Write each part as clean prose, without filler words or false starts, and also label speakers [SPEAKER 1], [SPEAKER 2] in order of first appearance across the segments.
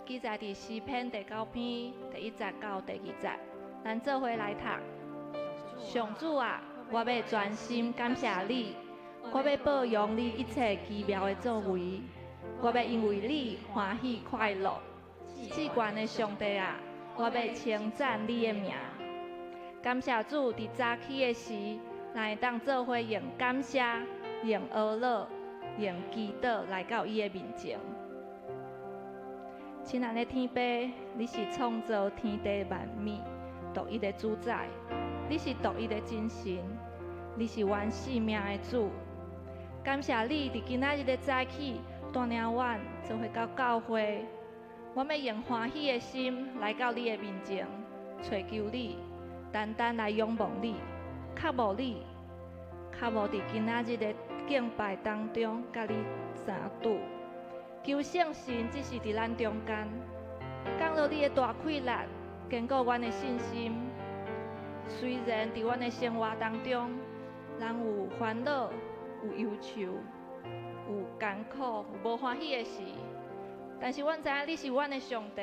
[SPEAKER 1] 記載佇詩篇第九篇第一節到第二節，咱做伙來讀。上主啊，我欲全心感謝你，我欲報揚你一切奇妙的作為，我欲因為你歡喜快樂。至懸的上帝啊，我欲稱讚你的名。感謝主，佇早起的時，咱會當做伙用感謝、用哀樂、用祈禱來到伊的面前。親愛的天父，你是創造天地萬物獨一的主宰，你是獨一的真神，你是阮性命的主。感謝你佇今仔日的早起，帶領阮做伙到教會。阮欲用歡喜的心來到你的面前，揣求你，單單來仰望你，渴慕你，渴慕佇今仔日的敬拜當中，佮你相拄。求聖神這時佇咱中間，降落你的大氣力，堅固阮的信心。雖然佇阮的生活當中，咱有煩惱、有憂愁、有艱苦、有無歡喜的時，但是阮知影你是阮的上帝，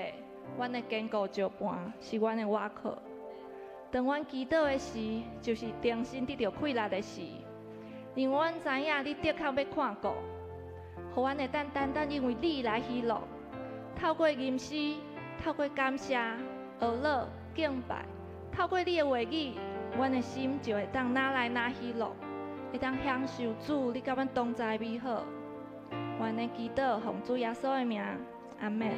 [SPEAKER 1] 阮的堅固石磐，是阮的倚靠。當阮祈禱的時，就是重新得著氣力的時，因為阮知影你的確欲看顧。予阮會當單單因為你來喜樂，透過吟詩，透過感謝、哀樂、敬拜，透過你的話語，阮的心就會當愈來愈喜樂，會當享受主你佮阮同在美好。阮的祈禱奉主耶穌的名，阿們。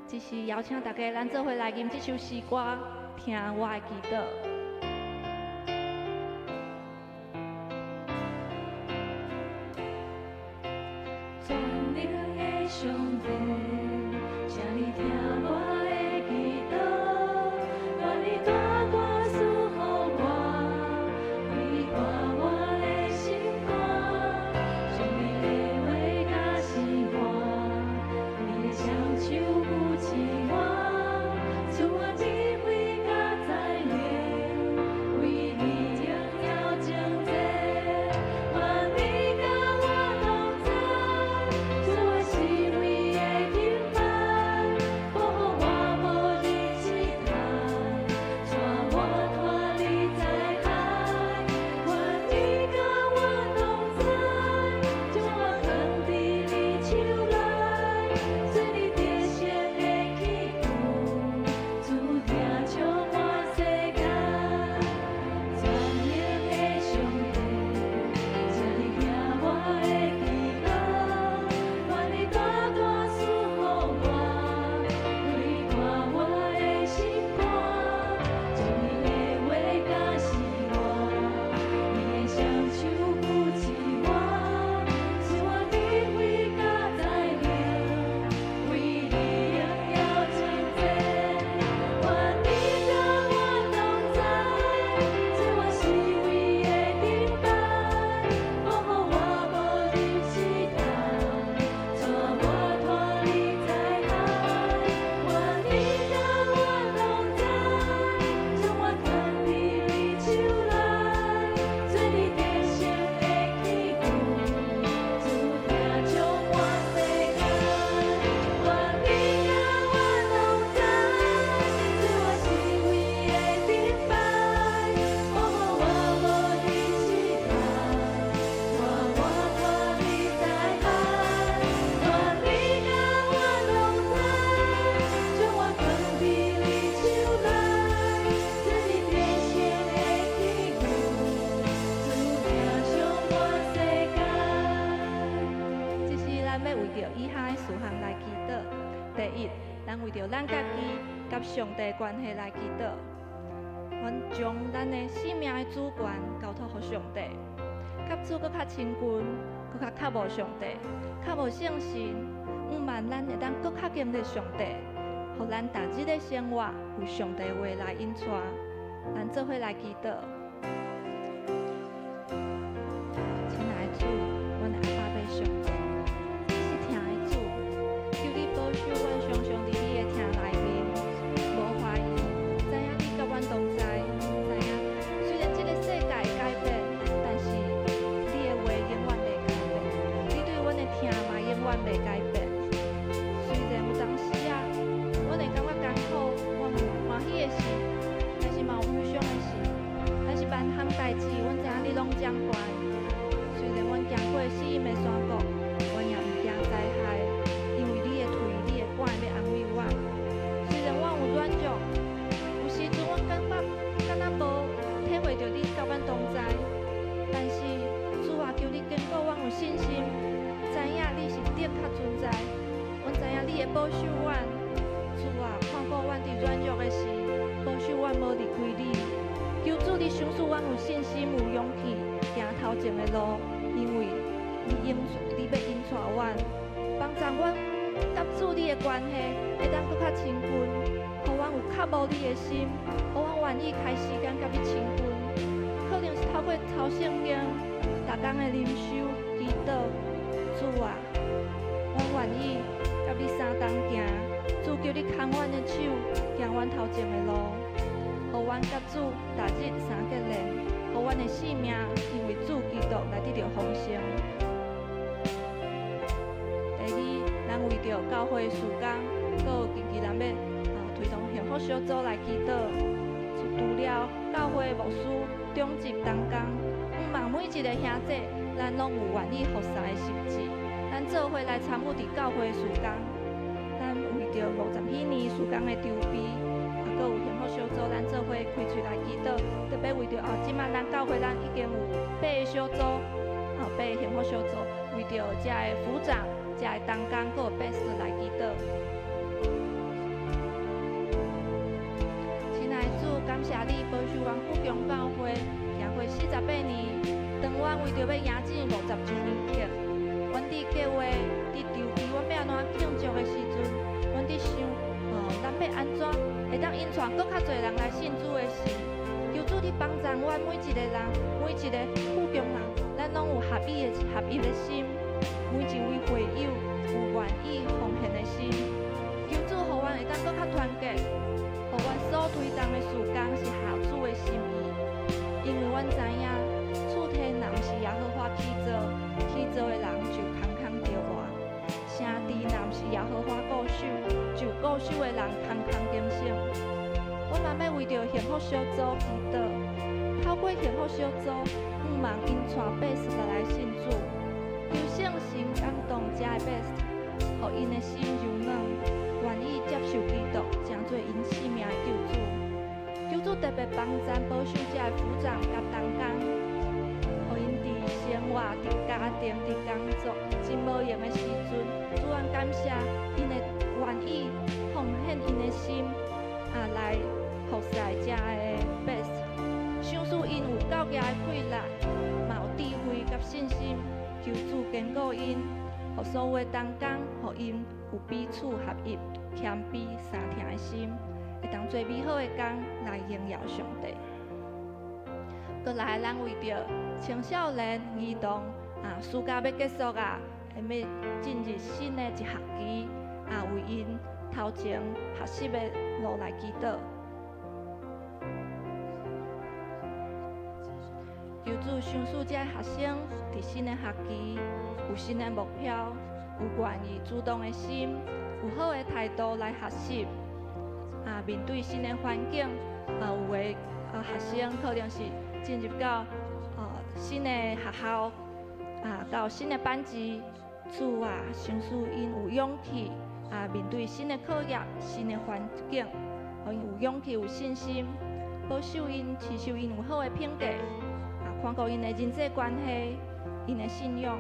[SPEAKER 1] 這時邀請大家，咱做伙來吟這首詩歌，聽我的祈禱。
[SPEAKER 2] 全能的上帝，請你聽我的祈禱，願你大大賜予我，開闊我的心肝，將你的話教示我，你的雙手扶持我，賜我智慧佮才能，為你榮耀征戰，願你佮我同在，做我四圍的盾牌，保護我無入試探，帶我脫離災害。願你佮我同在，將我藏佇你手內，做你得勝的器具，主疼充滿世界。全能的上帝，請你聽我的祈禱，願你大大賜予我，開闊我的心肝，將你的話教示我，你的雙手扶持我，賜我智慧佮才能，為你榮耀征戰。願你佮我同在，做我四圍的盾牌，保護我無入試探，帶我脫離災害。願你佮我同在，將我藏佇你手內，做你得勝的器具，主疼充滿世界。願你佮我同在，做我四圍的盾牌，保護我無入試探，帶我脫離災害。願你佮我同在，將我藏佇你手內，做你得勝的器具，主疼充滿世界。
[SPEAKER 1] 這時，咱欲為著以下的事項來祈禱。第一，咱為著咱家己佮上帝關係來祈禱。阮將咱的性命的主權交託予上帝，佮主閣較親近，閣較渴慕上帝，渴慕聖神，向望咱會當閣較經歷上帝，予咱逐日的生活有上帝話來引帶。咱做伙來祈禱。親愛的主，阮的阿爸父上帝，你是疼的主，求你保守阮常常佇你的疼內面，無懷疑，知影你佮阮同在，知影雖然這个世界會改變，但是你的話永遠袂改變，你對阮的疼嘛永遠袂改變。雖然有當時仔，保守阮。主啊，看顧阮佇軟弱的時，保守阮無離開你。求主你賞賜阮有信心、有勇氣行頭前的路，因為你引你欲引帶阮，幫助阮佮主你的關係會當閣較親近，予阮有渴慕你的心，予阮願意開時間佮你親近。可能是透過抄聖經、逐工的靈修、祈禱，主啊，阮願意佮你相同行。主求你牽阮的手，行阮頭前的路，予阮佮主逐日相結連，予阮的性命因為主基督來得著豐盛。第二，咱為著教會事工，閣有近期咱欲推動幸福小組來祈禱。除了教會牧師、長執同工，向望每一个兄弟，咱攏有願意服侍的心志，咱做伙來參與佇教會事工。咱為著50禧年事工的籌備，閣有幸福小組，咱做伙開喙來祈禱。特別為著這擺咱教會咱已經有八个小組，八个幸福小組，為著遮的輔長、遮的同工，閣有百事來祈禱。親愛的主，感謝你保守阮富強教會行過48年，當阮為著欲迎進50週年慶，阮佇計劃、佇籌備，阮欲按怎慶祝的時陣，阮佇想，咱欲按怎會當引帶閣較濟人來信主的時，求主你幫助阮每一个人，每一个富強人，咱攏有合一的心，每一位會友有願意奉獻的心，求主予阮會當閣較團結，予阮所推動的事工是合主的心意，因為阮知影，厝體若毋是耶和華起造，起造的人就空空著賴；城池若毋是耶和華固守，就固守的人空空警醒。我嘛欲為著幸福小組祈禱，透過幸福小組，向望𪜶帶80個來信主，求聖神感動遮的百姓，予𪜶的心柔軟，願意接受基督，成做𪜶性命的救主。求主特別幫贊保守遮的輔長佮同工，予𪜶佇生活、佇家庭、佇工作真無閒的時陣，主阮感謝𪜶會願意奉獻𪜶的心，來服侍遮的百姓。賞賜𪜶有教業的氣力，嘛有智慧佮信心，求主堅固𪜶，予所有的同工，予𪜶有彼此合一、謙卑相疼的心，會當做美好的工來榮耀上帝。閣來，咱為著青少年兒童暑假欲結束啊，會欲進入新的一學期，為𪜶頭前學習的路來祈禱。求主賞賜這學生佇新的學期有新的目標，有願意主動的心，有好的態度來學習。面對新的環境，有的學生可能是進入到新的學校，到新的班級，主啊，賞賜𪜶有勇氣，面對新的課業、新的環境，予𪜶有勇氣、有信心，保守𪜶、持守𪜶有好的品格，看顧𪜶的人際關係、𪜶的信仰，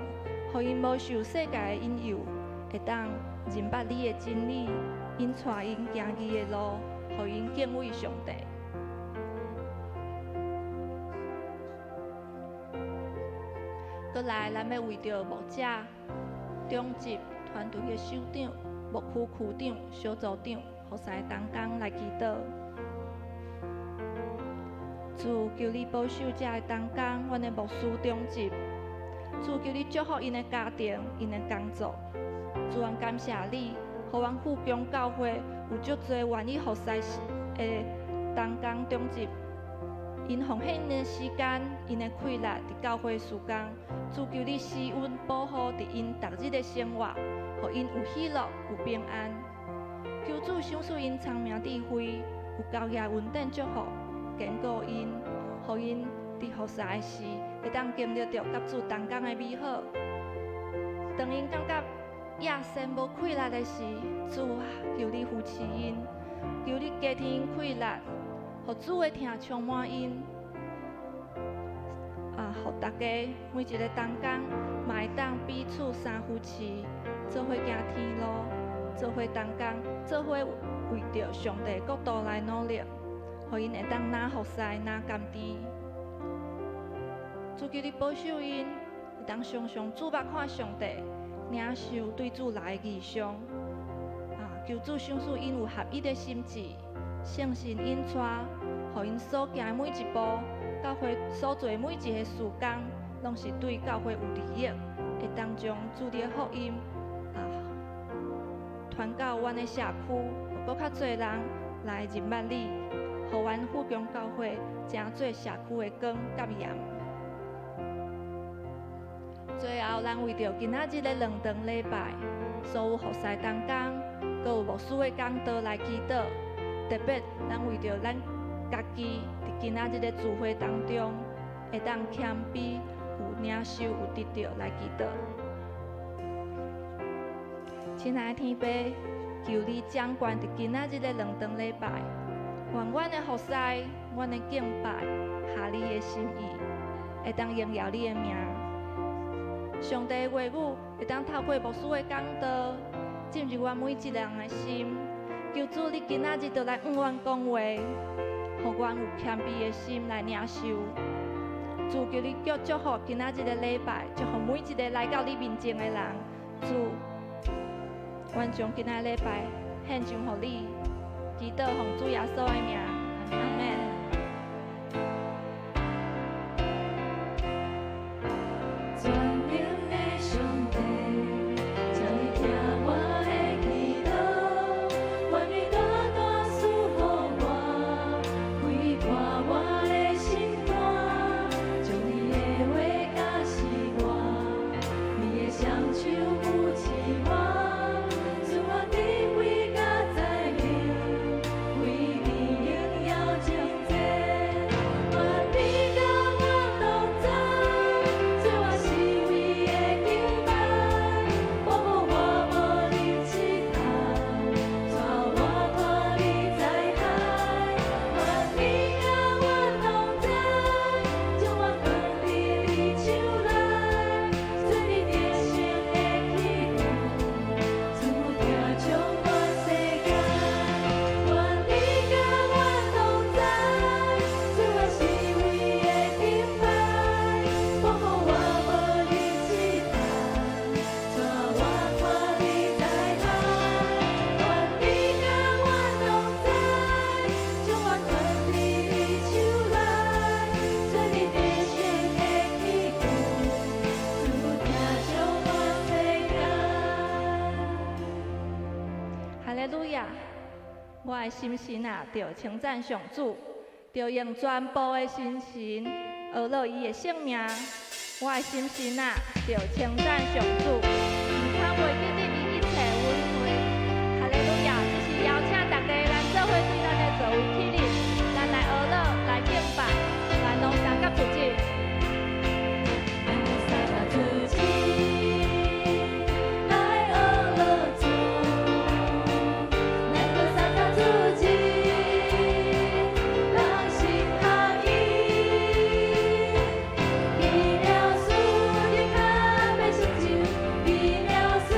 [SPEAKER 1] 予𪜶無受世界的引誘，會當認捌你的真理，引帶𪜶行義的路，予𪜶敬畏上帝。閣來，咱欲為著牧者、長執團隊的首長、牧區區長、小組長、服侍同工來祈禱。主求你保守遮的同工，阮的牧師長執。主求你祝福𪜶的家庭、𪜶的工作。主，阮感謝你，予阮富強教會有足濟願意服侍的同工長執。𪜶奉獻𪜶的時間、𪜶的氣力，佇教會事工。主求你施恩保護佇𪜶逐日的生活，予𪜶有喜樂、有平安。求主賞賜𪜶聰明智慧，有教業恩典祝福，堅固𪜶，予𪜶佇服侍的時，會當經歷著佮主同工的美好。當𪜶感覺野心無氣力的時，主啊，求你扶持𪜶，求你加添𪜶氣力，予主的疼充滿𪜶。予大家每一个同工嘛會當彼此相扶持，做伙行天路，做伙同工，做伙為著上帝國度來努力，予𪜶會當若服侍，若甘甜。主求你保守𪜶，會當常常注目看上帝，領受對主來的異象。啊，求主賞賜𪜶有合一的心志，聖神引帶，予𪜶所行的每一步，教會所做的每一个事工，攏是對教會有利益，會當將主你的福音啊傳到阮的社區，予閣較濟人來認捌你，予阮富強教會成做社區的光佮鹽。最後，咱為著今仔日的兩堂禮拜，所有服侍同工，閣有牧師的講道來祈禱。特別，咱為著咱家己佇今仔日的聚會當中，會當謙卑、有領受、有得著來祈禱。親愛的天父，求你掌權佇今仔日的兩堂禮拜，願阮的服侍、阮的敬拜，合你的心意，會當榮耀你的名。上帝的話語會當透過牧師的講道，進入阮每一个人的心。求主你今仔日就來向阮講話，予阮有謙卑的心來領受。主求你叫祝福今仔日的禮拜，祝福每一个來到你面前的人。主，阮將今仔禮拜獻上予你，祈禱奉主耶穌的名，阿們。
[SPEAKER 2] 全能的上帝，請你聽我的祈禱，願你大大賜予我，開闊我的心肝，將你的話教示我，你的雙手扶持我，賜我智慧佮才能，為你榮耀征戰。願你佮我同在，做我四圍的盾牌，保護我無入試探，帶我脫離災害。願你佮我同在，將我藏佇你手內，做你得勝的器具，賜福充滿世界。願你佮我同在，做我四圍的盾牌，保護我無入試探，帶我脫離災害。願你佮我同在，將我藏佇你手內，做你得勝的器具，賜福充滿世界。
[SPEAKER 1] 哈利路亞！我的心神啊，著稱讚上主，著用全部的心神學樂伊的聖名。我的心神啊，著稱讚上主，毋通袂記得伊一切恩惠。哈利路亞！這是邀請大家，咱做伙對咱的座位起立，咱來學樂，來敬拜，來兩三甲主日。
[SPEAKER 2] 咱來三甲主日，來學樂主，咱來三甲主日，人心合一。奇妙事你較欲成就，奇妙事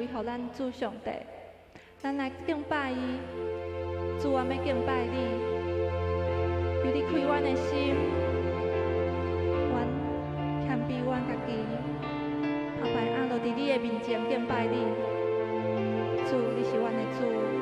[SPEAKER 1] 歸予咱主上帝。咱來敬拜伊，主，我欲敬拜你，求你開阮的心，阮謙卑阮家己，後擺按落佇你的面前敬拜你。主，你是阮的主。